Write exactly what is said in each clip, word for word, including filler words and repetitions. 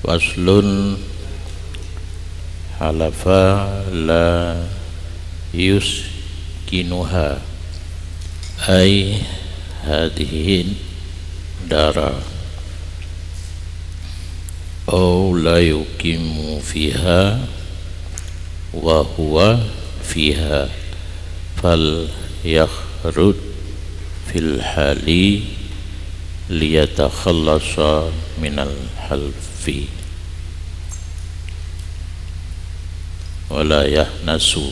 Faslun, halafa la yuskinuha, ay hadhihi dara, au la yuqimu fiha wa huwa fiha, fal yakhruj fil hali liyatakhallasa minal halfi, wala yahnasu.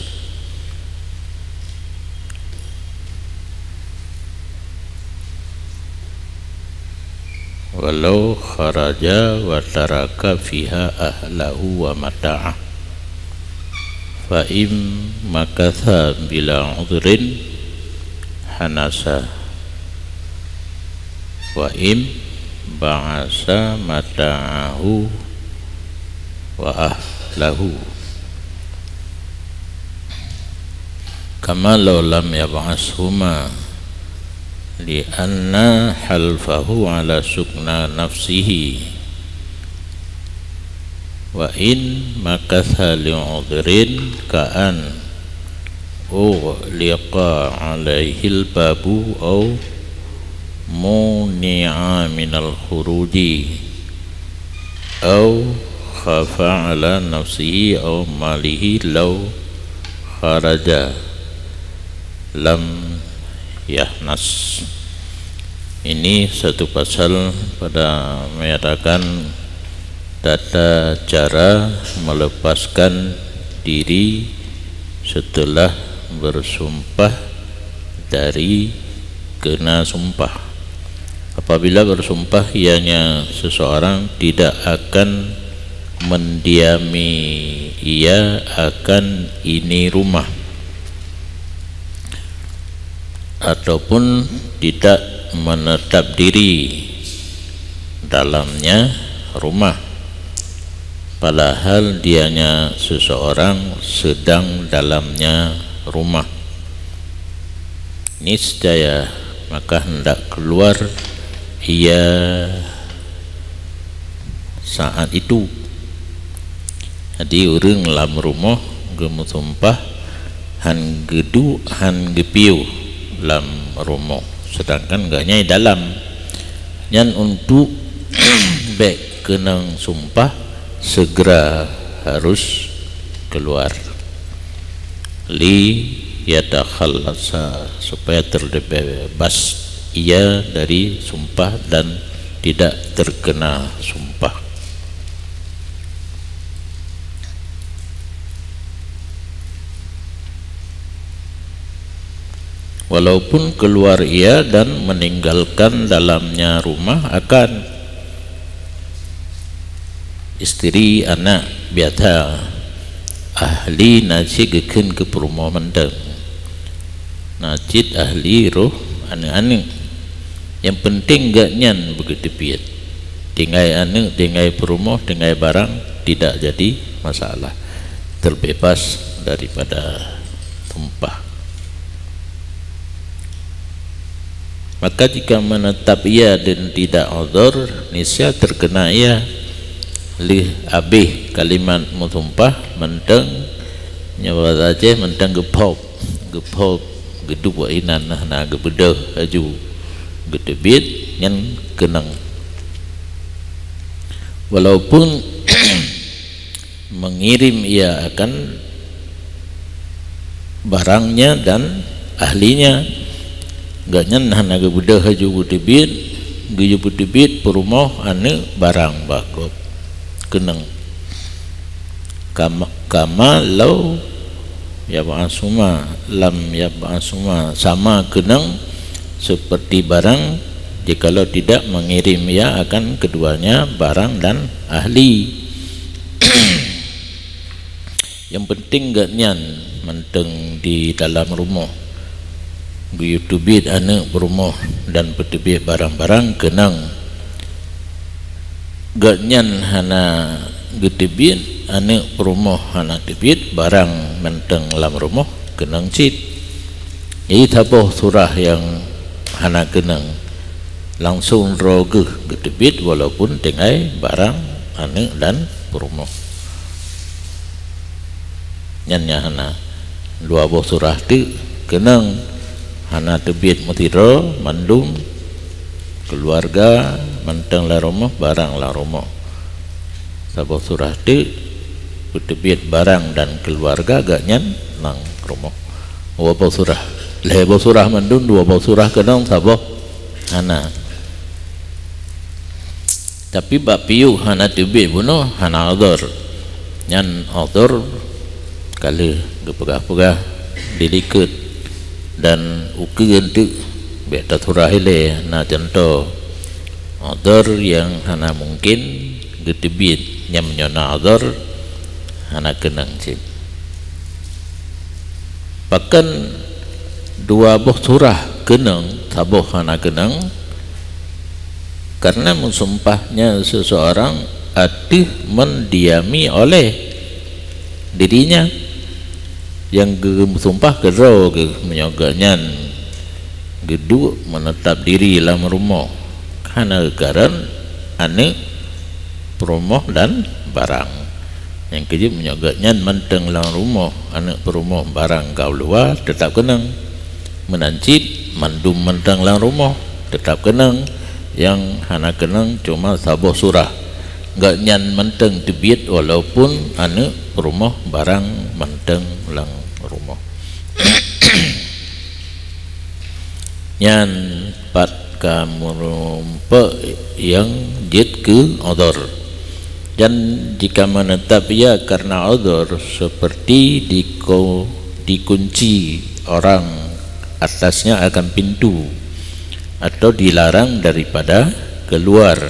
Walau kharaja wa taraka fiha ahlahu wa mata'ah, fa in makatha bila udhrin hanasa, wa in ba'asa mata'ahu wa ahlahu, kama law lam yab'ashuma, li anna halfahu ala sukna nafsihi. Wa in makatha li udhrin, ka an ughliqa alaihil babu au muni'a minal khuruji, au khafa ala nafsihi au malihi law kharaja lam yahnas. Ini satu pasal pada menyatakan tata cara melepaskan diri setelah bersumpah dari kena sumpah. Apabila bersumpah ianya seseorang tidak akan mendiami ia akan ini rumah, ataupun tidak menetap diri dalamnya rumah, padahal dianya seseorang sedang dalamnya rumah, niscaya maka hendak keluar ia saat itu. Jadi, ureuëng lam rumoh geumeusumpah han geuduek, han geupiôh lam rumoh, sedangkan gobnyan dalam. Nyan untuk bék keunong sumpah, segera harus keluar. Li yatakhallasa, supaya terbebas ia dari sumpah dan tidak terkena sumpah. Walaupun keluar ia dan meninggalkan dalamnya rumah, akan isteri, anak, biasa ahli na cit geukheun keu peurumoh mantong. Na cit ahli roh aneuëk-aneuëk. Nyang penting gobnyan beugeuteubiet. Tinggai aneuëk, tinggai peurumoh, tinggai barang, tidak jadi masalah. Terbebas daripada sumpah. Maka jika menetap ia dan tidak uzur, niscaya terkena ia. Lheueh habéh kalimat meusumpah, mantong, nyoe bahasa Aceh, mantong geuphop, geuphop, geuduek inan, hana geubeudôh laju geuteubiet, nyan keunong. Walaupun mengirim ia akan barangnya dan ahlinya. Gobnyan hana geubeudôh laju geuteubiet, geuyue peuteubiet peurumoh, aneuëk, barang bak gob. Keunong. Kama, kama lau yab'asuma, lam yab'asuma, sama keunong seperti barang jikalau tidak mengirim ia akan keduanya barang dan ahli. Nyang penting gobnyan mantong di dalam rumoh. Geuyue teubiet aneuëk peurumoh dan peuteubiet barang-barang keunong. Gobnyan hana geuteubiet, aneuëk peurumoh hana teubiet, barang mantong lam rumoh keunong cit. Jadi saboh surah nyang hana keunong, langsong droe geuh geuteubiet walaupun tinggai barang aneuëk dan peurumoh. Nyan nyang hana. Dua boh surah teuk keunong hana teubiet meusidroe mandum keuluwarga mantong lam rumoh, barang lam rumoh. Saboh surah teuk peuteubiet barang dan keuluwarga geuhnyan lam rumoh. Dua boh surah. Lhée boh surah mandum, dua boh surah keunong, saboh hana. Tapi bak piôh hana teubiet bunoe hana udhur. Nyan udhur ka lheueh geupeugah-peugah di likot dan ukeue teuk bék tasurah ilée na cuntoh udhur nyang hana mungken geuteubiet, nyan meunyoe na udhur hana keunong cit. Pakon dua boh surah keunong, saboh hana keunong? Karena meusumpahnya seseorang ateueh mendiami oleh dirinya, nyang geumeusumpah keudroe geuh meunyoe geuhnyan geuduek meuneutab diri lam rumoh, hana geukareueng aneuëk, peurumoh dan barang. Nyang keujeuet meunyoe geuhnyan mantong lam rumoh, aneuëk, peurumoh, barang ka u luwa, teutab keunong. Meunan cit mandum mantong lam rumoh, teutab keunong. Nyang hana keunong cuma saboh surah. Geuhnyan mantong teubiet walaupun aneuëk, peurumoh, barang mantong lam rumoh. Nyan pat ka meurumpok nyang jeuet keu udhur. Dan jika menetap ia karena udhur, seperti diko-, dikunci orang atasnya akan pintu, atau dilarang daripada keluar,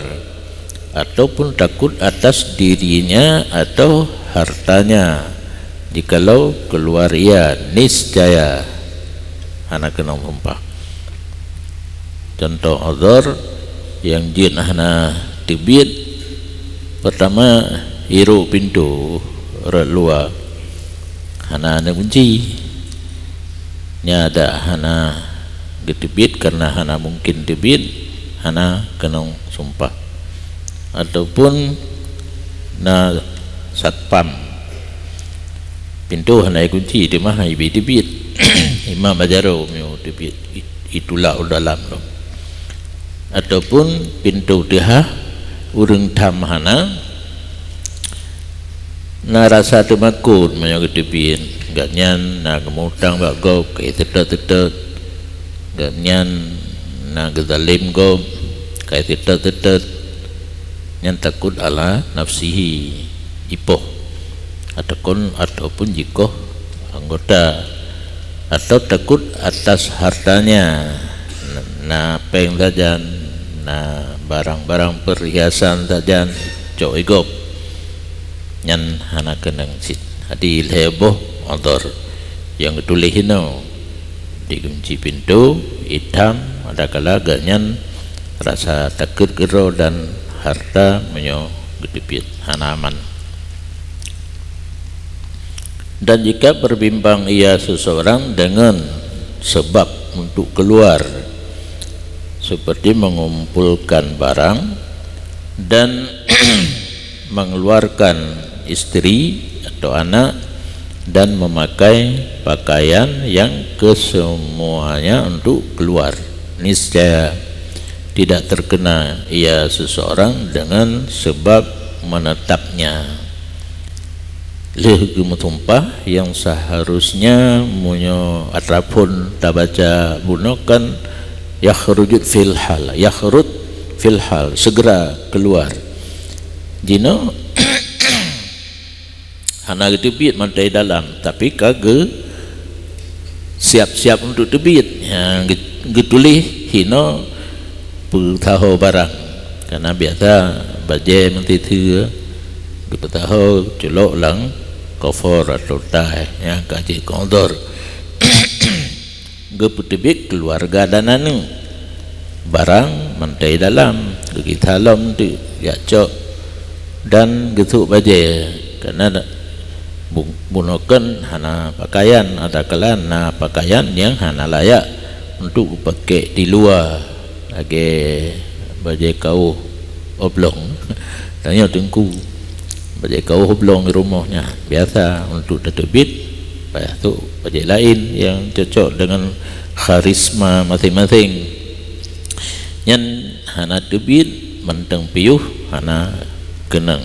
ataupun takut atas dirinya atau hartanya, jikalau keluar ia, niscaya hana keunong sumpah. Cuntoh udhur nyang jeuet hana teubiet, pertama, hirok pintoe rot luwa, hana neukunci. Nyan dak hana geuteubiet karena hana mungken teubiet, hana keunong sumpah. Ataupun na satpam, pintoe hana ikunci, teuma han ibi teubiet. Imam bak jaroe meunyoe teubiet, i-, itulak u dalam lom. Ataupun pintoe teuhah, ureuëng tham hana, na rasa teumakot meunyoe geuteubiet, gobnyan na geumutang bak gob, ka iseutôt-seutôt, gobnyan na geuzalem gob, ka iseutôt-seutôt, nyan takot ala nafsihi, ipoh, ataupun, ataupun jikoh anggota, atau takut atas hartanya, na péng sajan, na barang-barang perhiasan sajan, cok igob, nyan hana keunong cit. Jadi lhée boh udhur nyang geutuléh inoe, dikunci pintoe, itam, adakala gobnyan rasa takot keudroe dan harta meunyoe geuteubiet hana aman. Dan jika berbimbang ia seseorang dengan sebab untuk keluar, seperti mengumpulkan barang dan mengeluarkan istri atau anak dan memakai pakaian yang kesemuanya untuk keluar, niscaya tidak terkena ia seseorang dengan sebab menetapnya. Lheueh geumeusumpah, nyang seharusnya meunyoe atra phon tabaca bunoe kan, "Yakhruju fil hal", "Yakhrud fil hal", segera keluar. Jinoe hana geuteubiet mantong dalam, tapi ka geu siap-siap untuk teubiet. Ha, geu-, geutuléh hinoe peutaho barang. Karena biasa bajée meuteuteu geupeutaho culok lam kofor atau tai, nyan ka jeuet keu udhur. Geupeuteubiet keuluwarga dan aneuëk. Barang mantong dalam, geugisa lom teuk jak cok dan geusôk bajée, karena bu-, bunoe kan hana pakaian, adakala na pakaian nyang hana layak untuk geupakék di luwa, lagée bajée kawöh oblong. Tanyoe teungku, bajée kaoh blong di rumoh nyan biasa, untuk tateubiet payah sôk bajée laén nyang cocok deungon kharisma maséng-maséng. Nyan hana teubiet mantong piôh hana keunong.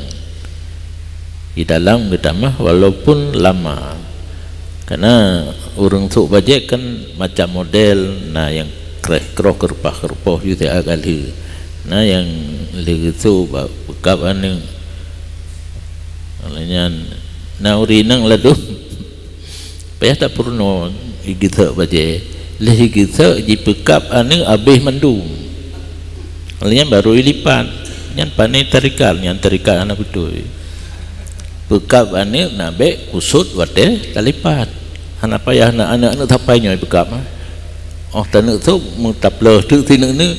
Di dalam geutamah walaupun lama. Karena ureuëng sôk bajée kan macam model, na nyang kreh-kroh, keureupah-keureupah, ju siat ka lheueh. Na nyang lheueh geusôk bak peukab aneuëk. Lheueh nyan na ureuëng inong ladôm payah tapeurunoe, jigeusôk bajée. Lheueh jigeusôk jipeukab aneuëk abéh mandum. Lheueh nyan barô jilipat. Nyan pané tarikat, nyan tarikat hana beutôi. Peukab aneuëk na bék kusot watée talipat. Hana payah na aneuëk-aneuëk sapai nyoe peukab, ah. Oh, taneuk sôk meutaplôh teuk sineuk-neuk.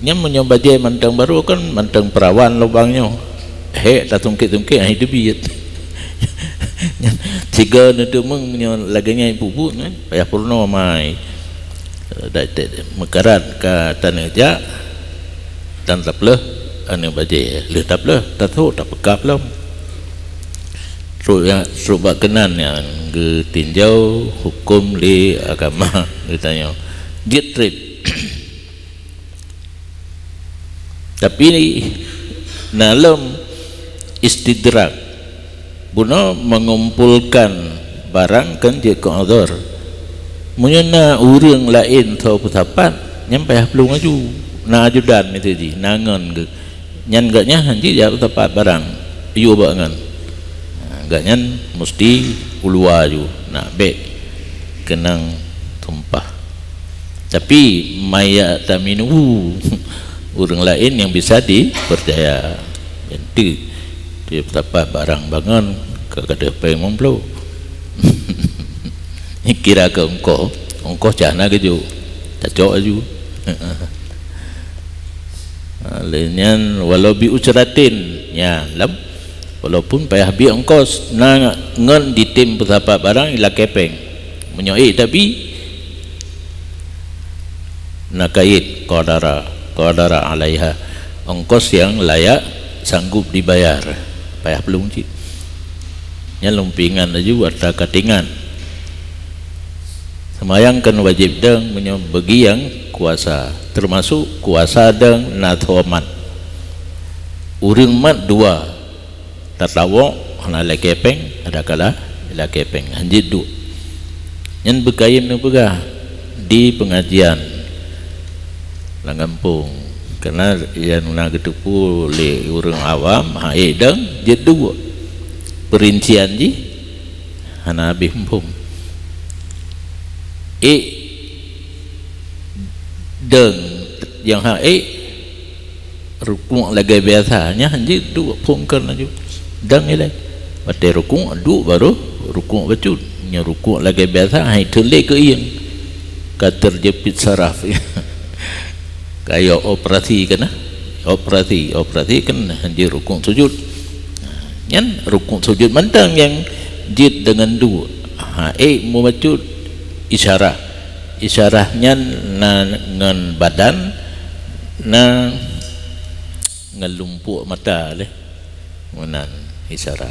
Nyan meunyoe bajée mantong barô kan mantong peurawan lubang nyoe. Hék tasungkét-sungkét, hai teubiet. Nyan sigoe neuteumeung meunyoe lagée nyan ibu-bu nyan, payah peurunoe mai. Meukarat ka taneuk jak, dan taplôh aneuëk bajée. Lheueh taplôh, tasôk, tapeukab lom. Trok, trok bak keunan nyang geutinjau huköm lé agama geutanyoe. Jeuet treb. Tapi na lom istidrak. Bunoe mengumpulkan barang kan jeuet keu udhur. Meunyoe na ureuëng laén tho peusapat, nyan payah plueng aju. Na ajudan miseue jih, na ngon geuh. Nyan gobnyan hana jijak peusapat barang, yue bak ngon. Ha, gobnyan musti uluwa aju, nak bék keunong tumpah. Tapi, "Man ya'taminu," ureuëng laén nyang bisa dipercaya. Nyan teuk, dia peusapat barang bangon, ka gadôh péng limong ploh. Kira keu ongkoh, ongkoh cah na geujok, tacok aju. Ha, lheueh nyan, walau bi ujratin, nyan lom. Walaupun payah biek ongkos, na ngon ditem peusapat barang ilakée péng. Meunyoe ék tabi, na kayém qadara, qadara alaiha. Ongkos nyang layak sanggup dibayar, payah plueng cit. Nyan lôn peuingat laju atra katingan. Seumayang kan wajéb dong meunyoe bagi nyang kuasa, teumasok kuasa dong na tho mat. Ureuëng mat dua, tatawök hana lakée péng, adakala lakée péng, hana jeuet duek. Nyan beukayém neupeugah di peungajian lam gampông, kareuna nyang na geuteupeue lé ureuëng awam, ha ék dong jeuet duek. Peurincian jih hana habéh muphom. Ék dong nyang ha ék, rukuk lagée biasa, nyan jeuet duek phon keu laju. Dong ilée. Watée rukuk, duek barô rukuk bacut. Nyoe rukuk lagée biasa, hai teulé keu ieng. Ka teurjeuet pit saraf. Kayok operasi keunan. Operasi, operasi kan jeuet rukuk sujud. Nyan rukuk sujud mantong nyang jeuet deungon duek. Ha ék meubacut isyarah. Isyarah nyan na ngon badan, na ngon lumpok mata lé. Meunan isyarah.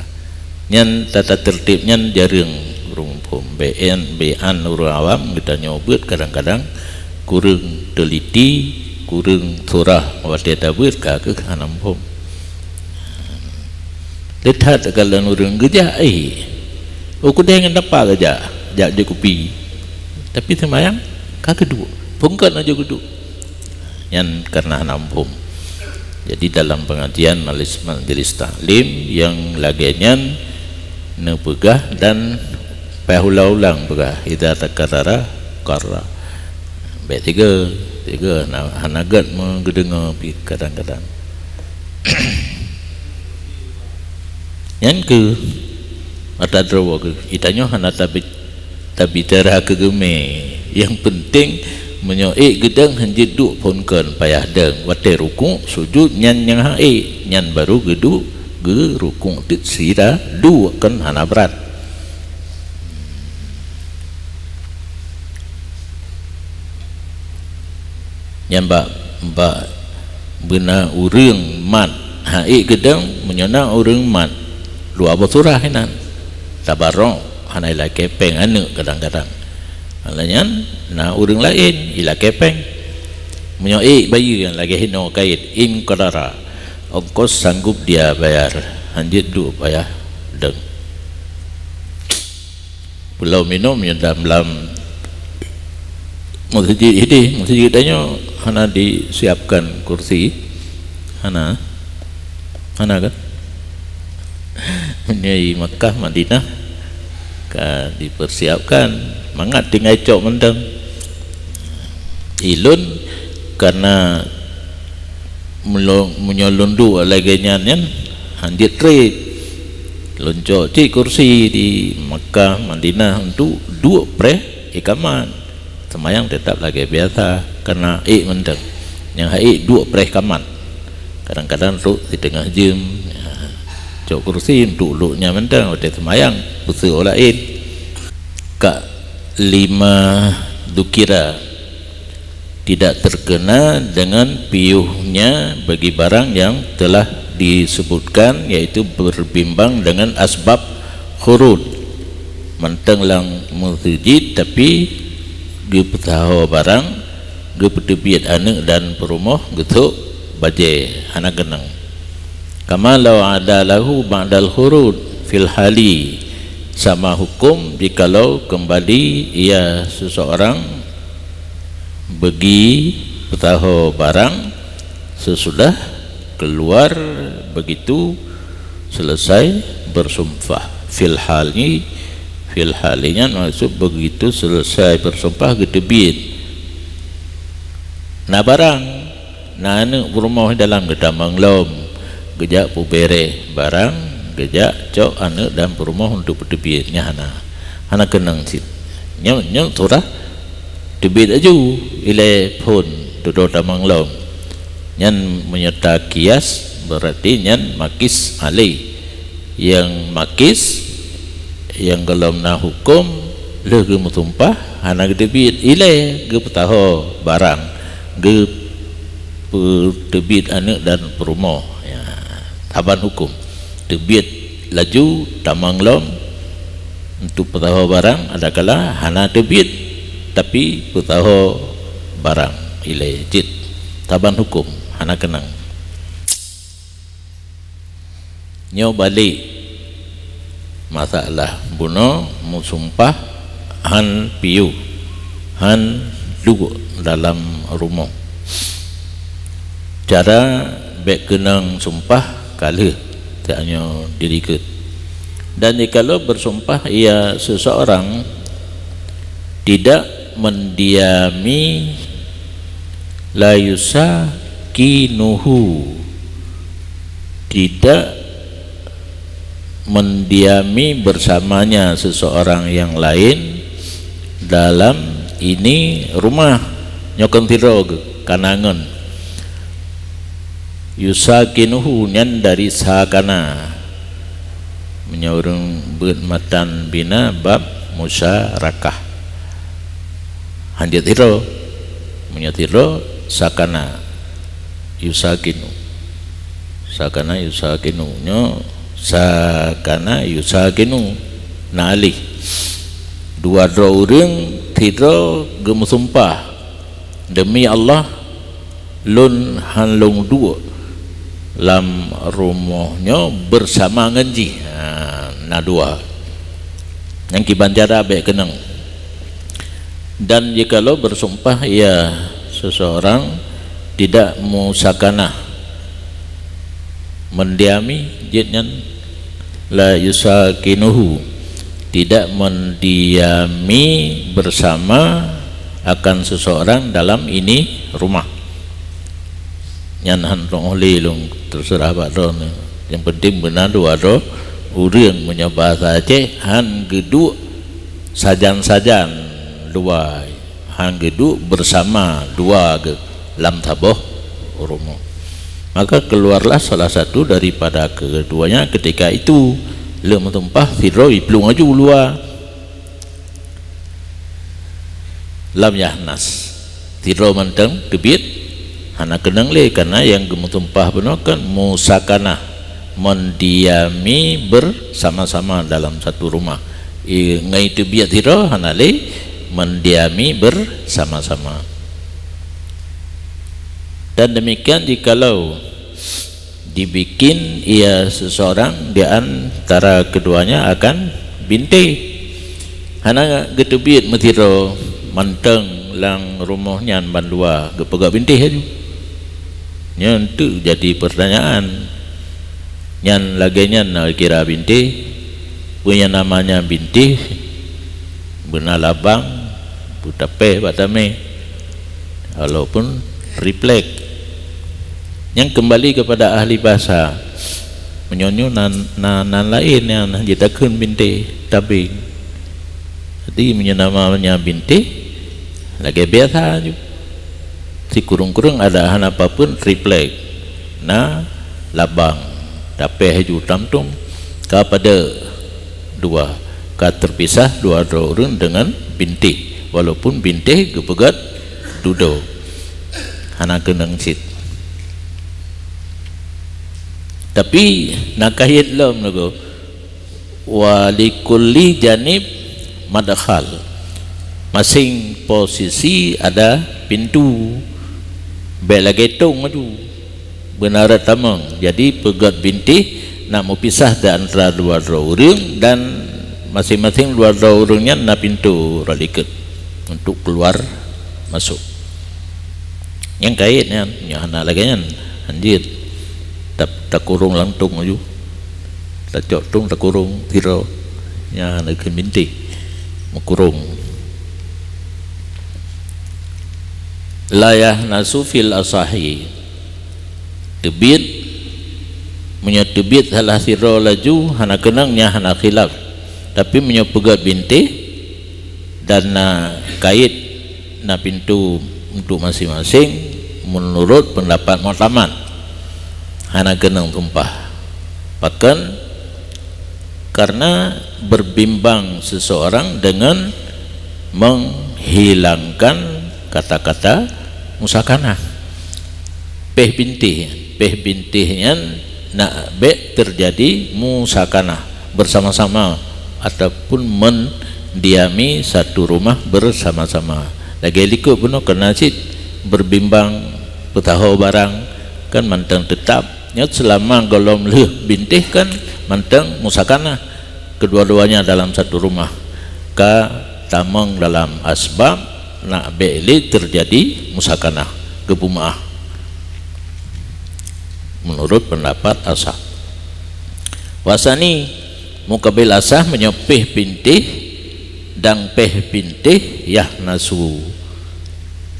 Nyan tata tertib nyan jareueng ureuëng muphom. Bék an, bék an ureuëng awam geutanyoe beuet kadang-kadang kureueng teliti, kureueng surah watée tabeuet ka keuh hana muphom. Lé that kalon ureuëng geujak, eh, u keudée ngon dapa geujak, jak jok kupi. Tapi seumayang ka keuduek, phon keu laju keuduek. Nyan kareuna hana muphom. Jadi dalam pengajian malis-, majelis taklim nyang lagée nyan neupeugah dan payah ulang-ulang peugah, "Idza takarrara qarra." Bék tiga, tiga hana, hana gét meugeudeungoe pih kadang-kadang. Nyan keuh mata droe keuh. Itanyoe hana tabi-, tabicara keu geumé. Nyang penting, meunyoe ék geudong hana jeuet duek phon kon payah dong. Watée rukuk, sujud, nyan nyang ha ék. Nyan barô geuduek, geurukuk teuk sira duek kon hana brat. Nyan bak, bak beuna ureuëng mat Ha, ék geudong meunyoe na ureuëng mat dua boh surah inan. Tabarok, hana ilakée péng aneuëk kadang-kadang. Hana nyan, na ureuëng laén ilakée péng. Meunyoe ék bayeue nyang lagée hinoe kait, in qadara, ongkos sanggup dia bayar, hanjeuet duek payah dong. Pulo minum nyang dalam, lam meuseujid idéh, meuseujid tanyoe hana disiapkan kursi, hana, hana kan? Meunyoe Makkah, Madinah ka dipersiapkan, mangat tinggai cok mantong. Ilôn karena Meunyo-, meunyoe lôn duek lagée nyan, nyan hanjeuet treb. Lôn cok cit kursi di Makkah, Madinah untuk duek preh iqamat. Seumayang teutap lagée biasa, karena ék mantong. Nyang han ék duek preh iqamat. Kadang-kadang trok siteungoh jeuem, ya, cok kursi untuk lôn nyan mantong, watée seumayang, peuseuôt laén. Ka lima dukira tidak terkena dengan piuhnya bagi barang yang telah disebutkan, yaitu berbimbang dengan asbab khurud. Mantong lam meuseujid, tapi geupeusaho barang, geupeuteubiet aneuëk dan peurumoh, geutrok bajée, hana keunong. Kama lau ada lahu ba'dal khurud fil hali, sama hukum jikalau kembali ia seseorang bagi peusaho barang sesudah keluar begitu selesai bersumpah. Fil hali, fil hali nyan maksud begitu selesai bersumpah geuteubiet. Na barang, na aneuëk peurumoh dalam geutamong lom, geujak peubéréh barang, geujak cok aneuëk dan peurumoh untuk peuteubiet, nyan hana, hana keunong cit. Nyoe, nyoe surah teubiet aju ilée phon dudoe tamong lom. Nyan meunyoe takias, berarti nyan makis alai. Nyang makis, nyang gohlom na huköm, lheueh geumeusumpah, hana geuteubiet ilée geupeusaho barang, geupeuteubiet aneuëk dan peurumoh. Ya, saban huköm. Teubiet laju tamong lom untuk peusaho barang, adakala hana teubiet, tapi peusaho barang ilée cit. Saban huköm, hana keunong. Nyoe balek masalah bunoe meusumpah han piôh, han duek dalam rumoh. Cara bék keunong sumpah ka lheueh, tanyoe dirikot. Dan jikalau bersumpah ia seseorang tidak mendiami, la yusakinuhu, tidak mendiami bersamanya seseorang yang lain dalam ini rumah. Nyoe kon sidroe geuh, ka na ngon. Yusakinuhu nyan dari sakana. Meunyoe ureuëng beuet matan bina bab musyarakah. Hanjeuet sidroe. Meunyoe sidroe, sakana yusakinu. Sakana yusakinu. Nyoe sakana yusakinu. Na alih. Dua droe ureuëng, sidroe geumeusumpah, "Demi Allah, lôn han lôn duek lam rumoh nyoe beusama ngon jih." Ha, na dua. Nyang kiban cara bék keunong. Dan jikalau bersumpah ia seseorang tidak musakanah, mendiami jih nyan, la yusakinuhu, tidak mendiami bersama akan seseorang dalam ini rumah. Nyan han lôn lé lôn terserah bak droeneuh. Nyang penting beuna dua droe ureuëng, meunyoe bahasa Aceh, han geuduek sajan-sajan dua, han geuduek bersama dua geuh lam saboh rumoh. Maka keluarlah salah satu daripada keduanya ketika itu. Lheueh meusumpah, sidroe jiplueng laju u luwa. Lam yahnas. Sidroe mantong teubiet, Hana keunong lé, karena nyang geumeusumpah bunoe kan musakanah, mendiami bersama-sama dalam satu rumah. I, ngai teubiet sidroe hana lé, mendiami bersama-sama. Dan demikian jikalau dibikin ia seseorang di antara keduanya akan bintéh. Hana geuteubiet meusidroe mantong lam rumoh nyan bandua geupeugah bintéh laju. Nyan teuk jadi pertanyaan. Nyan lagée nyan na kira bintéh, peue nyang namanya bintéh, beuna labang, beutapéh bak tamé, walaupun triplek. Nyang kembali kepada ahli bahasa, meunyoe nyoe nan, nan, nan laén nyang jitakheun bintéh tabeng. Jadi meunyoe namanya bintéh, lagée biasa ju. Sikureueng-kureueng ada hana papeuen triplek, na labang, tapéh ju tamtum, ka pada dua, ka terpisah dua droe ureuëng dengan bintéh, walaupun bintéh geupeugét dudoe, hana keunong cit. Tapi na kayét lom lagoe, wa likulli janib madkhal. Masing posisi ada pintu. Bék lagée tong laju. Beuna rot tamong. Jadi peugét bintéh nak meupisah di antara dua droe ureuëng dan masing-masing dua droe ureuëng nyan na pintu rot likot untuk keluar masuk. Nyang kayét nyan, nyoe hana lagée nyan, hanjeuet. Ta-, takurong lam tong laju. Tacok tong, takurong sidroe. Nyan hana kheun bintéh. Meukurong. La yahnasu fil asahi. Teubiet, meunyoe teubiet salah sidroe laju, hana keunong, nyan hana khilaf. Tapi meunyoe peugét bintéh dan na kayét, na pintu untuk masing-masing, meunurot peundapat muktamad, hana keunong sumpah. Pakon? Karena berbimbang seseorang dengan menghilangkan kata-kata musakanah. Péh bintéh, péh bintéh nyan nak bék terjadi musakanah bersama-sama ataupun mendiami satu rumah bersama-sama. Lagée likot bunoe keuna cit berbimbang, peutaho barang kan mantong teutap. Nyoe seulama gohlom lheueh bintéh kan mantong musakanah, kedua-duanya dalam satu rumah. Ka tamong dalam asbab nak bék lé terjadi musakanah, geupeumaáh. Meunurot peundapat asah. Wasani, mukabil asah meunyoe péh bintéh dan péh bintéh yahnasu.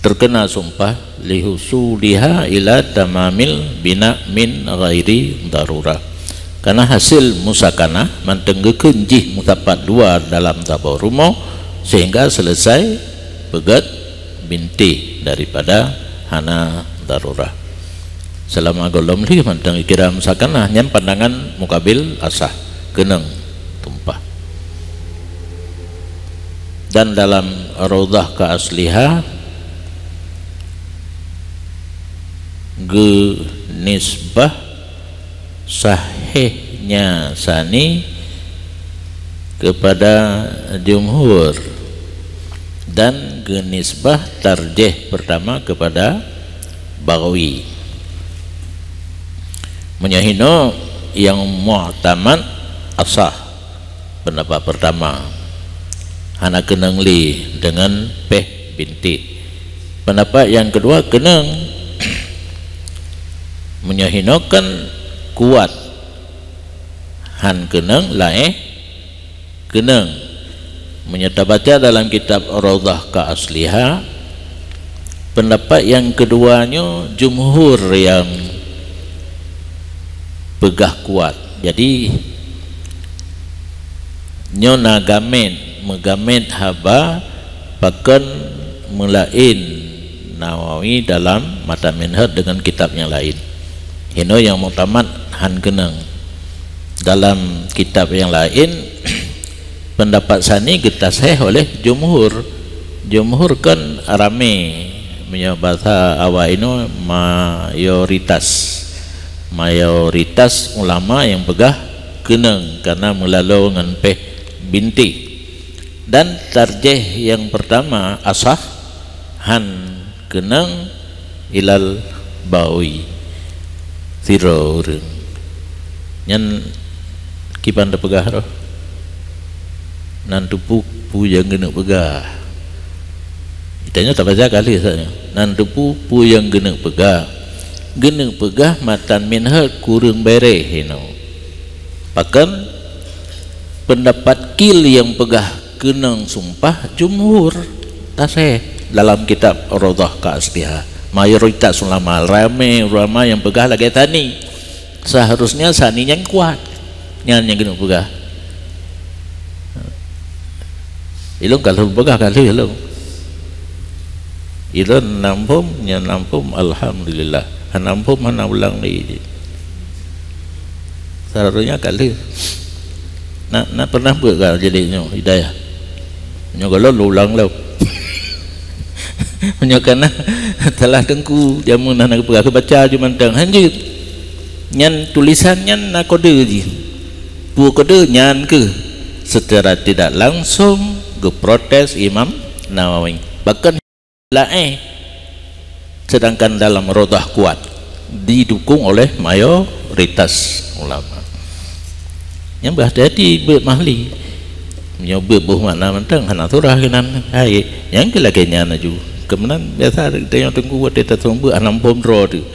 Terkeuna sumpah lihusuliha ila tamamil bina min ghairi darurah. Karena hasil musakanah mantong geukheun jih meusapat dua dalam saboh rumoh sehingga selesai peugét bintéh daripada hana darurah. Seulama gohlom lheueh mantong ikira musakanah, nyan pandangan mukabil asah, keunong sumpah. Dan dalam Raudhah ka asliha geunisbah sahihnya sani kepada jumhur dan geunisbah tarjih pertama kepada Baghawi. Meunyoe hinoe nyang muktamad asah. Pendapat pertama, hana keunong lé deungon péh bintéh. Pendapat nyang keudua keunong. Meunyoe hinoe kan kuat, han keunong laén keunong. Meunyoe tabaca dalam kitab Raudhah ka asliha, pendapat nyang keudua nyoe jumhur nyang peugah kuat. Jadi, nyoe na gamét, meugamét haba pakon meulaén Nawawi dalam Matan Minhaj deungon kitab nyang laén. Hinoe nyang muktamad han keunong. Dalam kitab nyang laén, pendapat sani geutashéh oleh jumhur. Jumhur kan ramé Meunyoe basa awak inoe mayoritas. Mayoritas ulama nyang peugah keunong karena meulaloe ngon péh bintéh. Dan tarjih nyang pertama asah, han keunong ilal Baghawi. Sidroe ureuëng. Nyan kiban tapeugah roh. Nan teupeu peue nyang geuneuk peugah. Tanyoe tabaca ka lheueh saja. Nan teupeu peue nyang geuneuk peugah. Geuneuk peugah matan minhaj kureueng bèrèh inoe. Pakon pendapat kil nyang peugah keunong sumpah jumhur taseh dalam kitab Raudhah ka Aslihah. Mayoritas ulama, ramé ulama nyang peugah lagée tani. Seharusnya sani nyang kuat. Nyan nyang keuneuk peugah. Ilong ka lheueh peugah ka lheueh ilong. Ilong nampom, nyan nampom, alhamdulillah. Hana nampom, hana ulang lagi. Seharusnya ka lheueh. Nak, nak pernah buat ka jadi nyoe hidayah. Nyoe kalau lu ulang lom. Meunyoe kana salah teungku, jameun hana geupeugah, geubaca ju mantong. Hanjeuet. Nyan tulisan nyan na kode jih. Peue kode nyan keuh secara tidak langsung geuprotes Imam Nawawi. Bahkan laén, sedangkan dalam Raudhah kuat didukung oleh mayoritas ulama. Nyang berhati-hati beuet mahli. Nyoe beuet boh makna mantong hana surah keunan. Hai, nyang keu lagée nyan laju. Keumeunan biasa tanyoe teungku watée taseumeubeuet hana muphom droe teuh.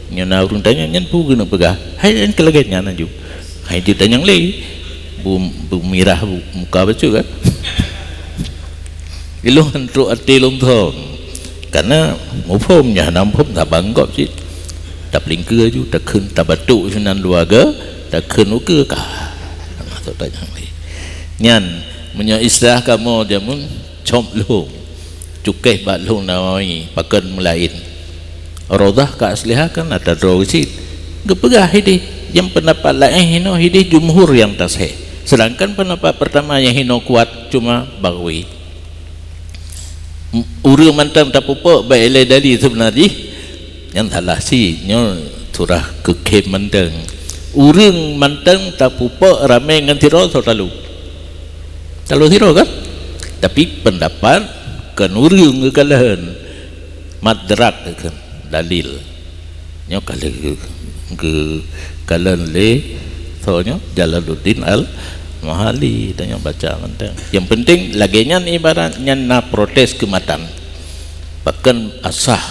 Nyoe na ureuëng tanyoe nyan peue geuneuk peugah. Hai, nyang keu lagée nyan laju. Hai, teuh tanyong lé. Bu, bu mirah bu, muka bacut kan. Ilong trok até lom thon. Karena muphom nyan hana muphom tabangkop cit. Tapelingkeu aju, takheun tabatuk sinan dua ga, takheun ukeue ka. Masuk tanyong lé. Nyan, meunyoe istilah kamoe jameun cop lhong. Cukéh bak lhong Nawawi, pakon meulaén. Raudhah ka Aslihah kan ata droe cit. Geupeugah hidéh, nyang pendapat laén hinoe hidéh jumhur nyang taseh. Sedangkan pendapat pertama nyang hinoe kuat cuma Baghawi. Ureuëng mantong tapupok bak ilée dali seubeuna jih, nyan salah si nyoe surah keukhém mantong. Ureuëng mantong tapupok ramé ngon sidroe soe talu. Talu sidroe kan? Tapi pendapat kon ureuëng geukalon, madrak geukalon, dalil. Nyoe ka lheueh geu-, geukalon lé soe nyoe Jalaluddin Al-Mahali, tanyoe baca mantong. Yang penting lagée nyan ibarat nyan na protes keumatan. Pakon asah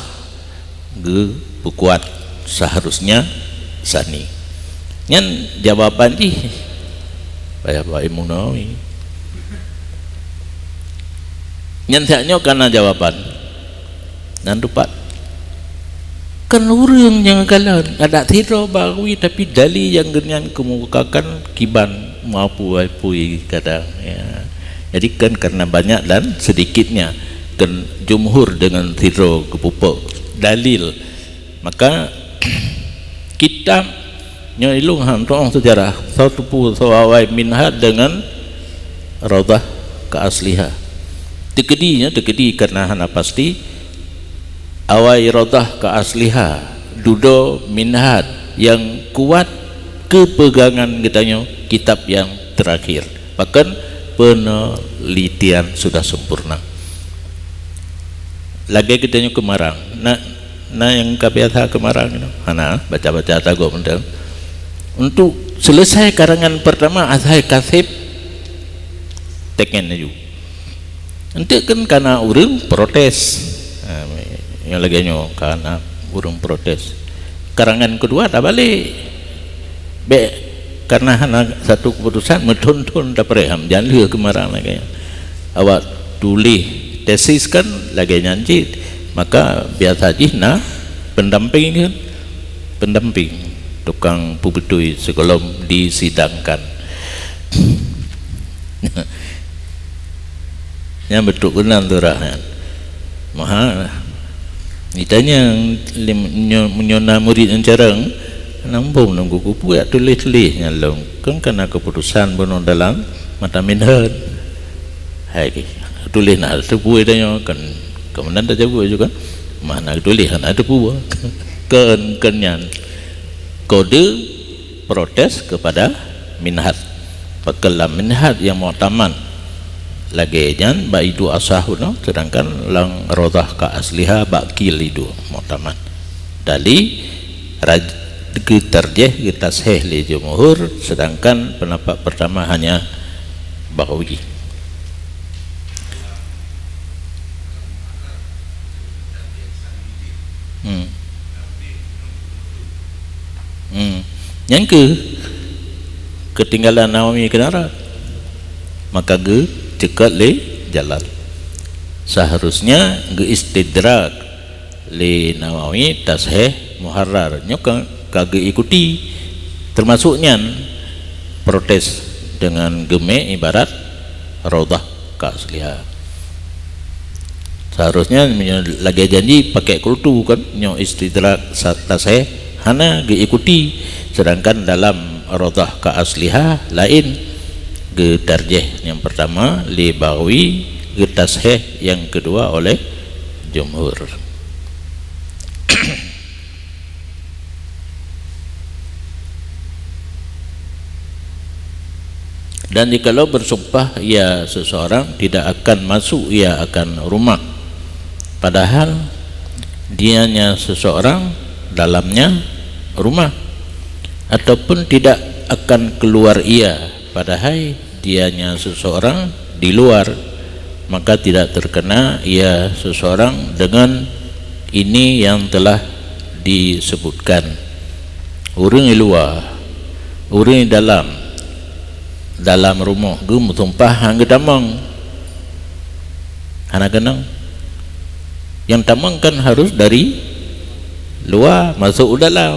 geupeukuat seharusnya sani. Nyan jawaban jih payah bak Imam Nawawi. Nyan siat nyoe kana jawaban. Nan teumpat. Kan ureuëng nyang kalon, adak sidroe Baghawi, tapi dali nyang geunyan keumukakan kiban meuapui-apui kadang, ya. Jadi kan karena banyak dan sedikitnya, kan jumhur dengan sidroe geupupok dalil. Maka kitab Nyoe ilong han tuong sejarah, soe teupeu soe awai Minhaj dengan Raudhah ka Aslihah. Teukeudi nyoe, teukeudi karena hana pasti, awai Raudhah ka Aslihah, dudoe Minhaj nyang kuat keupeugangan geutanyoe kitab nyang teurakhir. Pakon penelitian sudah sempurna. Lagée geutanyoe keumarang, na Na nyang ka biasa keumarang nyoe, hana baca-baca tagok mantong. Untuk selesai karangan pertama asai kaseb teken laju. Enteuk kan kana ureuëng protes. Ha, nyang lagée nyoe kana ureuëng protes. Karangan kedua tabalek. Bék karena hana satu keputusan meuthon-thon tapreh ham jan lheueh keumarang lagée nyan. Awak tuléh tesis kan lagée nyan cit, maka biasa jih na pendamping kan, pendamping tukang peubeutôi sigohlom disidangkan. Nyan beutôi keunan tu rahat. Maha ditanya, meunyoe na murit nyang carang, nambong nunggu kupeue tuléh-tuléh nyan lom. Kan kana keputusan bunoe dalam mata minhaj. Hai tuléh na teupeu tanyoe kan, kemudian tajaweub juga. Mana tulis hana teupeue. Kon, kon nyan. Kode protes kepada minhaj. Pakon lam minhaj nyang muktamad lagée nyan bak iduek asah unoe, sedangkan lam Raudhah ka asliha bak kil iduek muktamad. Dali raj-, geutarjih, geutashéh lé jumhur, sedangkan pendapat pertama hanya Baghawi. Hmm. Hmm. Nyang keu keutinggalan Nawawi keunan rot, maka geuceukot lé Jalal. Seharusnya geuistidrak lé Nawawi tashéh Muharrar. Nyoe ka, ka geuikuti, termasuk nyan protes dengan geumé ibarat Raudhah ka asliha. Seharusnya meunyoe lagée janji pakai kultu kan, nyoe istidrak sa-, tashéh hana geuikuti, sedangkan dalam Raudhah ka asliha laén, geutarjih nyang pertama lé Baghawi, geutashéh nyang keudua oleh jumhur. Dan jikalau bersumpah ia seseorang, tidak akan masuk ia akan rumah, padahal dianya seseorang dalamnya rumah, ataupun tidak akan keluar ia, padahai dianya seseorang di luar, maka tidak terkena ia seseorang dengan ini yang telah disebutkan. Ureuëng di luwa, ureuëng di dalam, dalam rumoh geumeusumpah han geutamong, hana keunong. Nyang tamong kan harus dari luwa masuk u dalam.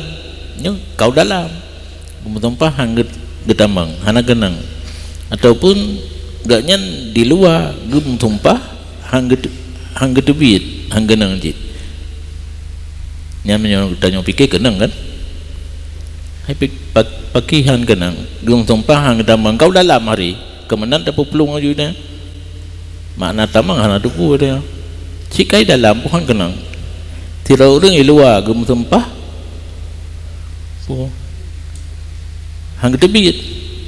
Nyoe ka u dalam. Geumeusumpah han geu-, geutamong, hana keunong. Ataupun gobnyan di luwa geumeusumpah han geu-, han geuteubiet, han keunong cit. Nyan meunyoe tanyoe pike keunong kan? Hai pi-, pa-, pakri han keunong, geumeusumpah han geutamong, ka u dalam hari, keu meunan tapeuplueng laju nyan. Makna tamong hana teupeue teuh. Cit ka i dalam, peue han keunong. Sidroe ureuëng i luwa geumeusumpah, peue han geuteubiet.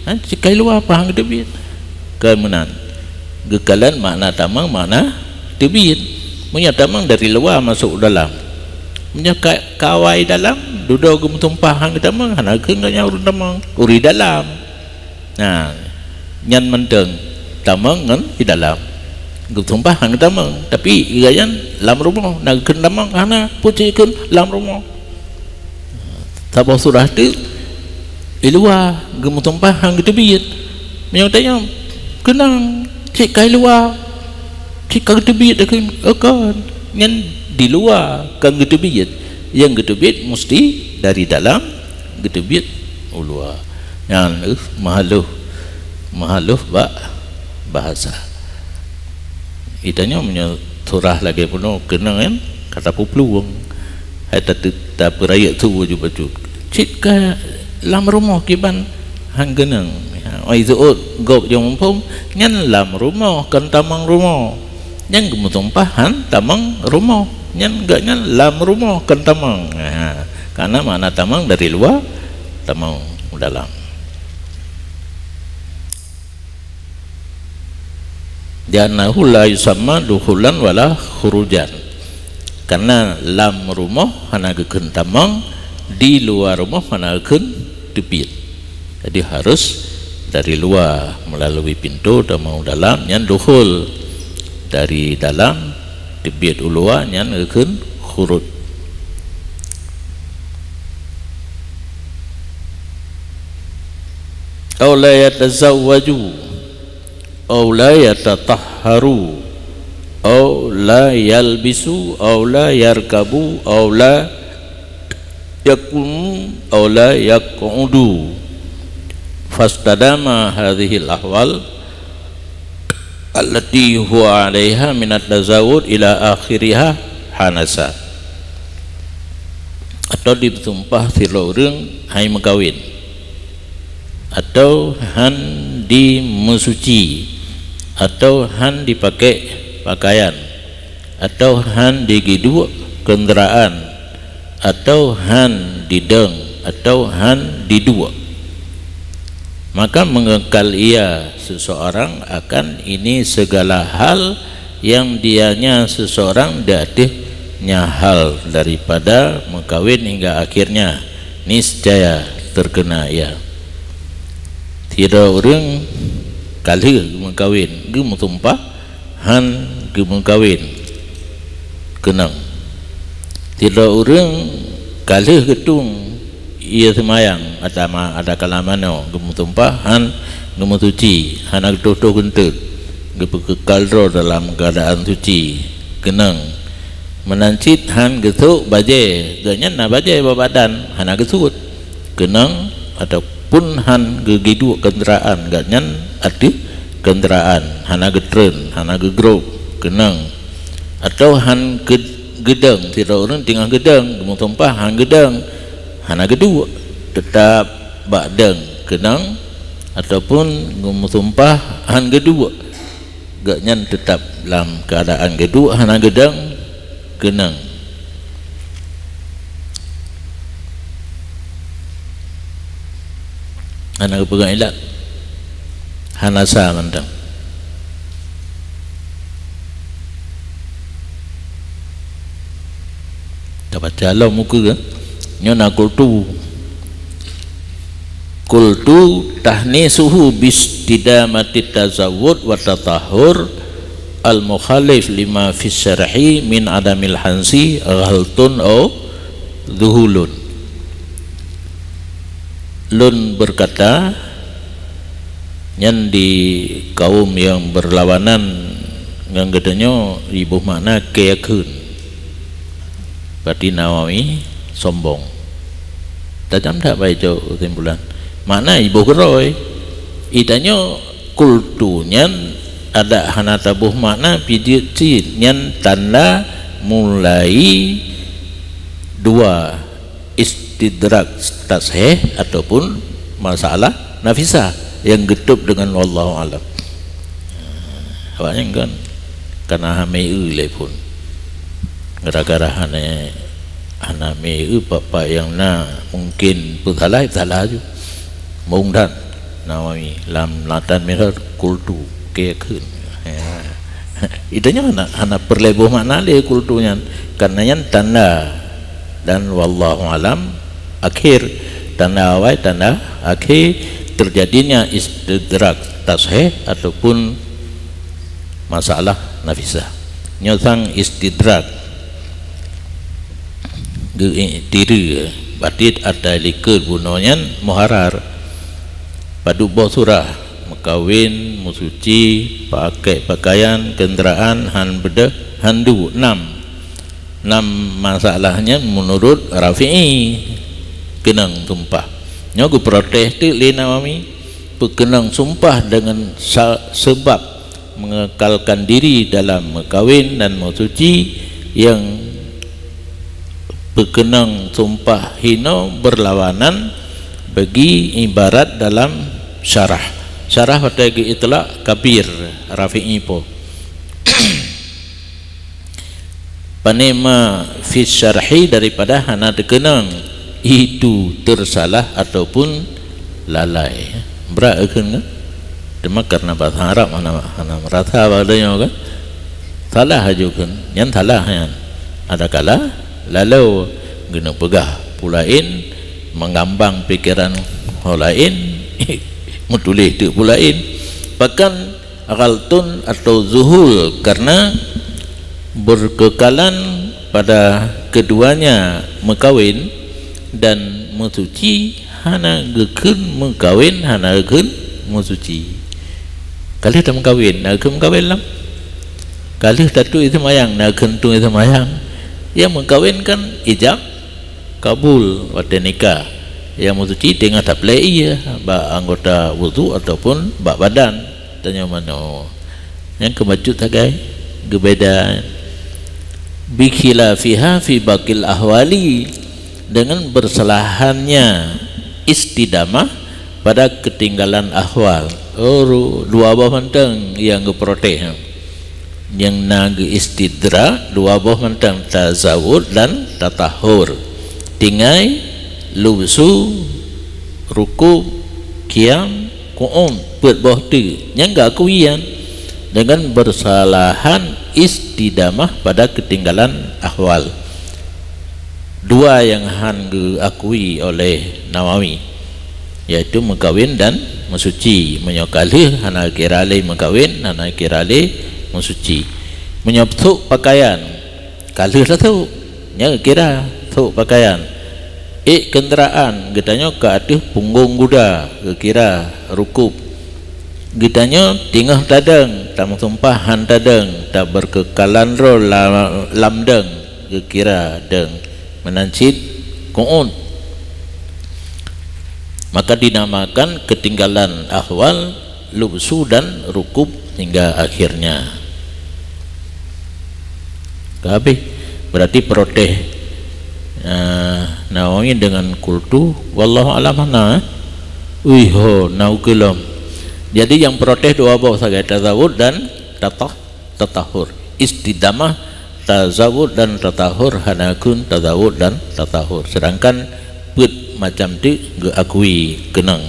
Ha, cit ka i luwa, peue han geuteubiet. Kon meunan. Geukalon makna tamong, makna teubiet. Meunyoe tamong dari luwa masuk u dalam. Meunyoe ka, ka awai dalam, dudoe geumeusumpah han geutamong, hana geukheun gobnyan ureuëng tamong. Ureuëng dalam. Nah, nyan mantong tamong ngon di dalam. Geusumpah han geutamong, tapi gobnyan lam rumoh na geukheun tamong, hana, peue cit kheun lam rumoh. Saboh surah teuk i luwa geumeusumpah han geuteubiet. Meunyoe tanyoe keunong cit ka i luwa, cit ka geuteubiet, kheun, oh kon, nyan di luwa kon geuteubiet. Nyang geuteubiet musti dari dalam, geuteubiet u luwa. Nyan, eh, meuhaloh, meuhaloh bak bahasa. Geutanyoe meunyoe surah lagée bunoe keunong kan, ka tapeuplueng. Hai ta-, tapeurayeuk su bacut-bacut. Cit ka lam rumoh kiban han keunong. Oi, seuôt gob nyang muphom, nyan lam rumoh, kon tamong rumoh. Nyan geumeusumpah han tamong rumoh. Nyan gobnyan lam rumoh kon tamong. Ha, karena makna tamong dari luwa, tamong u dalam. Li'annahu la yusamma dukhulan wala khurujan. Karena lam rumoh hana geukheun tamong, di luwa rumoh hana geukheun teubiet. Jadi harus dari luwa melalui pintoe tamong u dalam, nyan dukhul. Dari dalam teubiet u luwa, nyan geukheun khuruj. Aw la yatazawwaju, aw la yatatahharu, aw la yalbisu, aw la yarkabu, aw la yaqumu, aw la yaq'udu. Fastadama hadhil ahwal allati huwa 'alaiha minat tazawwuj ila akhiriha hanasa. Atau disumpah sidroe ureuëng hai meukawen, atau han dimeusuci, atau han dipakai pakaian, atau han digeuduek kendaraan, atau han didong, atau han diduek. Maka mengekal ia seseorang akan ini segala hal yang dianya seseorang di ateuh nya hal daripada mengkawin hingga akhirnya niscaya terkena ia. Sidroe ureuëng ka lheueh geumeukawen, geumeusumpah han geumeukawen, keunong. Sidroe ureuëng ka lheueh geutueng ie seumayang, ada ma-, ada kala manoe, geumeusumpah han geumeusuci, hana geutoh-toh geunteuk, geupeukekal droe dalam keuadaan suci, keunong. Meunan cit han geusôk bajée, gobnyan na bajée bak badan, hana geusuet, keunong. Ataupun han geugiduek keundaraan, gobnyan ateueh keundaraan, hana geutreun, hana geugrob, keunong. Atawa han geu-, geudong, sidroe ureuëng teungoh geudong, geumeusumpah han geudong, hana geuduek, teutab bak dong, keunong. Ataupun geumeusumpah han geuduek, gobnyan teutab lam keuadaan geuduek, hana geudong, keunong. Hana geupeugah ilat, hana sa mantong. Tabaca lom muka ke? Nyoe na kultu. Kultu tahnisuhu bistidamati tazawwud wa tatahhur al-mukhalif lima fi syarhi min adamil hansi ghaltun au zuhulun. Lôn berkata, nyan di kaum nyang berlawanan ngon geutanyoe jiboh makna keu yakheun. Berarti Nawawi sombong. Tajam that bacut kesimpulan. Makna jiboh keudroe. Geutanyoe kultu nyan adak hana taboh makna pijeuet cit, nyan tanda mulai dua, istidrak tasheh ataupun masalah nafisah nyang geutôb deungon wallahu alam. Awaknyan kan kana hamé eu lé phon. Gara-gara hana, hana mé eu, peue-peue nyang na mungkin peusalah, salah ju. Mungdan Nawawi lam latan mirah kultu keu kheun. Geutanyoe hana, hana peureulée boh makna lé kultu nyan. Karena nyan tanda dan wallahu alam akhir, tanda awai, tanda akhir terjadinya istidrak tasheh ataupun masalah nafisah. Nyoe sang istidrak geuiktiri batit atai likot bunoe nyan muharar. Padub boh surah, meukawen, meusuci, pakée pakaian, keundaraan, han beudôh, han duek, nam. Nam masalah nyan meunurot Rafi'i keunong sumpah. Nyoe geuprotes teuk lé Nawawi, peukeunong sumpah deungon sa-, seubab mengekalkan diri dalam meukawen dan meusuci nyang peukeunong sumpah hino berlawanan bagi ibarat dalam syarah. Syarah watée geuitlak Kabir Rafi'i po. Panema fi syarhi daripada hana teukeunong, itu tersalah ataupun lalai. Brat kheun kan? Teuma karena bahasa Arab hana, hana merasa pada nyoe kan? Salah aju kheun, nyan salah nyan. Adakala lalu geuneuk peugah peue laén, mengambang pikiran ho laén, meutuléh teuk peue laén. Bahkan ghaltun atau zuhul, karena berkekalan pada keduanya meukawen dan meusuci hana geukheun meukawen, hana geukheun meusuci. Ka lheueh tameukawen, na geukheun meukawen lom. Ka lheueh tatuek ie seumayang, na geukheun tuek ie seumayang. Nyang meukawen kan ijab kabul watée nikah. Nyang meusuci teungoh taplée ie bak anggota wudhu ataupun bak badan. Tanyoe manoe. Nyang keubacut sagai geubeda. Bi khilafiha fi baqil ahwali, dengan bersalahannya istidamah pada ketinggalan ahwal. Oh, ru-, dua boh mantong nyang geuprotes. Nyang na geu-istidrak dua boh mantong, tazawud dan tatahur. Tinggai, lubsu, rukub, qiyam, qu'ud, peuet boh teuk. Nyang geuakui nyan dengan bersalahan istidamah pada ketinggalan ahwal. Dua nyang han geuakui oleh Nawawi, yaitu meukawen dan meusuci. Meunyoe ka lheueh, hana kira lé meukawen, hana kira lé meusuci. Meunyoe sôk pakaian, ka lheueh tasôk, nyan kira sôk pakaian. Ék keundaraan, geutanyoe ka ateueh punggong guda, geukira rukub. Geutanyoe teungoh tadong, tameusumpah han tadong, tabeurkeukalan droe la-, lam dong, geukira dong. Meunan cit qu'ud. Maka dinamakan ketinggalan ahwal, lubsu dan rukub hingga akhirnya. Ka habéh. Berarti protes, eh, Nawawi dengan qultu, wallahu a'lam, hana, eh? Ui ho, na ukeue lom. Jadi nyang protes dua boh sagai, tazawud dan tatah-, tatahur. Istidamah, tazawud dan tatahur, hana kheun tazawud dan tatahur. Sedangkan peuet macam teuk geuakui keunong.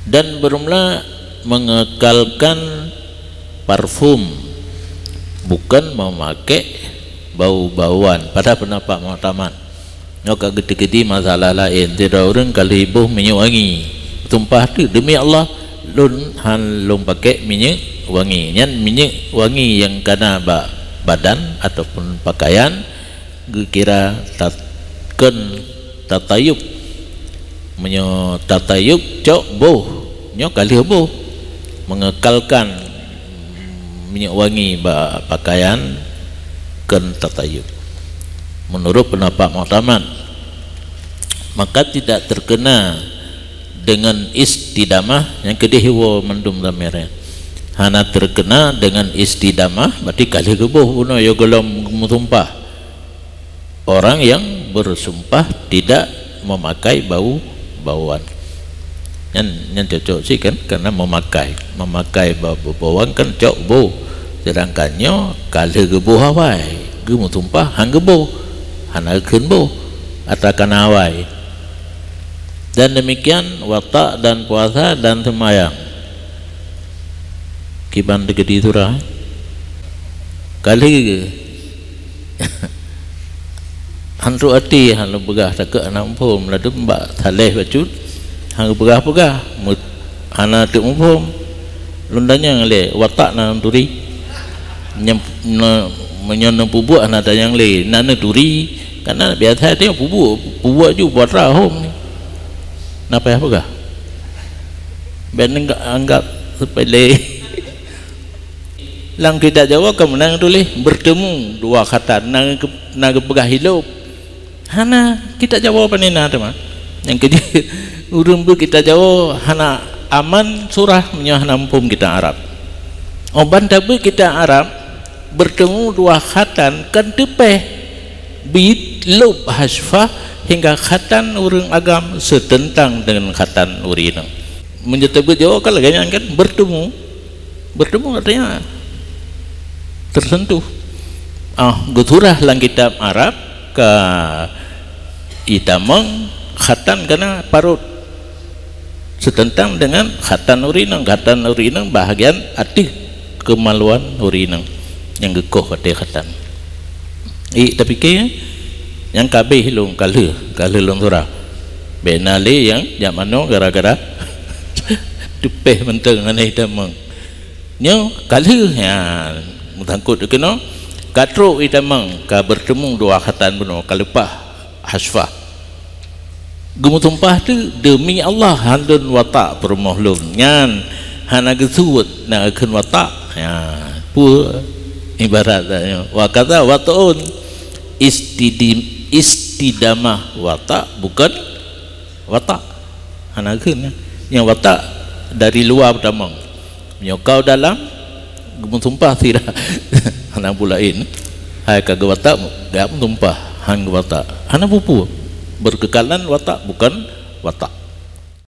Dan beurumla mengekalkan parfum, bukan memakai bau-bauan, pada pendapat muktamad. Nyoe ka geuteukidi masalah laén, sidroe ureuëng ka lheueh boh minyeuk wangi, sumpah teuk, "Demi Allah, lôn han lôn pakai minyeuk wangi." Nyan minyeuk wangi nyang kana bak badan ataupun pakaian, geukira tat-, kon tatayub. Meunyoe tatayub cok boh, nyoe ka lheueh boh. Mengekalkan minyeuk wangi bak pakaian kon tatayub. Menurut pendapat muktamad, maka tidak terkena dengan istidamah nyang keudeh iwoe mandum zamir. Hana terkena dengan istidamah, berarti ka lheueh geuboh bunoe ya golom meusumpah. Orang yang bersumpah tidak memakai bau-bauan. Nyan, nyan cocok sih kan, karena memakai. Memakai bau-, bau-bauan kan cok boh. Sedangkan nyoe ka lheueh geuboh awai, geumeusumpah han geuboh, hana kheun boh, atra kana awai. Dan demikian watak dan puasa dan sembahyang. Kiban teugedi surah. Ka lheueh han trok até, han lôn peugah takot hana muphom, ladôm bak saleh bacut, han geupeugah-peugah, mut-, hana teuk muphom. Lôn tanyong lé, watak na neuturi? Nyang, na, meunyoe neupeubuet hana tanyong lé, na neuturi? Karena biasa tanyong peubuet, peubuet ju buat rahom ni. Na payah peugah. Bék neuanggap sepele. Lam kitab Jawoe ka meunan tuléh, bertemu dua khatan. Na geu-, na geupeugah ilop. Hana, kitab Jawoe pane na teuma. Nyang keujeuet, ureuëng beuet kitab Jawoe hana aman surah meunyoe hana muphom kitab Arab. Óh ban tabeuet kitab Arab, bertemu dua khatan kan teupeh. Bit lop hasfah hingga khatan ureuëng agam seuteuntang deungon khatan ureuëng inong. Meunyoe tabeuet Jawoe kan lagée nyan kan, bertemu. Bertemu artinya tersentuh. Ah, geusurah lam kitab Arab ka itamong khatan kana parot. Seuteuntang deungon khatan ureuëng inong, khatan ureuëng inong bahagian ateueh keumaluan ureuëng inong nyang geukoh watée khatan. Ih, tapike nyang ka abéh lôn ka lheueh, ka lheueh lôn surah. Bék na lé nyang jak manoe gara-gara teupeh mantong hana itamong. Nyoe ka lheueh nyan, meusangkot keunoe, ka trok itamong, ka bertemu dua khatan bunoe, ka leupah hasfah. Geumeusumpah teuk, "Demi Allah, han lôn watak peurumoh lôn." Nyan hana geusuet, na kheun watak. Ya, peue ibarat nyoe? Wa kadza wat'un, istidi-, istidamah watak bukan watak. Hana kheun, ya. Nyang watak dari luwa peutamong. Meunyoe kau dalam, geumeusumpah sira. Hana peue laén. Hai ka geuwatak, geumeusumpah, han geuwatak. Hana peue-peue. Berkekalan watak bukan watak.